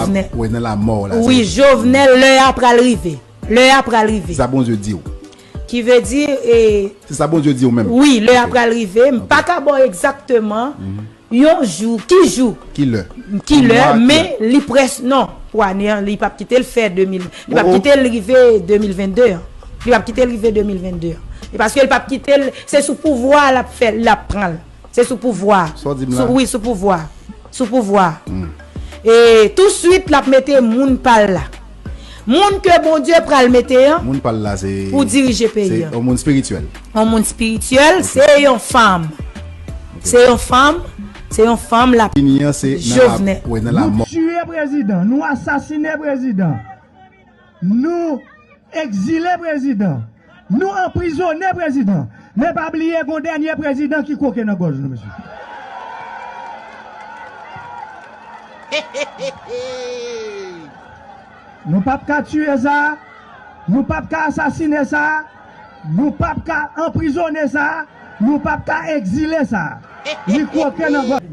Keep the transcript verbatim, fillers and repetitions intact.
Jovenel. Wi, nan lamò la. Wi, Jovenel, lè a pral rive. Lè a pral rive. Se sa Bondye di w. Ki vle di, e, se sa Bondye di w menm. Wi, lè a pral rive. M pa ka ba w egzakteman yon jou, ki jou, ki lè, ki lè, men li près, non, pou ane an, li p ap kite l fè de mil, li p ap kite l rive de mil vennde an. Li p ap kite l rive de mil vennde an. E paske l p ap kite l, se sou pouvwa l ap fè, l ap pran l. Se sou pouvwa. Sa w di m la? Sou, wi, sou pouvwa. Sou pouvwa. E touswit, l ap mete moun pa l la. Moun ke Bondye pral mete an. Moun pa l la, se, pou dirije peyi an. Se yon moun espirityèl. Yon moun espirityèl, se yon fanm. Se yon fanm, se yon fanm la. Fini an, se nan la, Jovenel. Wi, nan lamò. Nou tiye prezidan, nou asasine prezidan. Nou egzile prezidan. Nou anprizone prezidan. Men pa bliye gon dènye prezidan ki kwoke nan gòj nou, mesye. Nou p ap ka tiye sa. Nou p ap ka asasine sa. Nou p ap ka anprizone sa. Nou p ap ka egzile sa. Li kwoke nan gòj.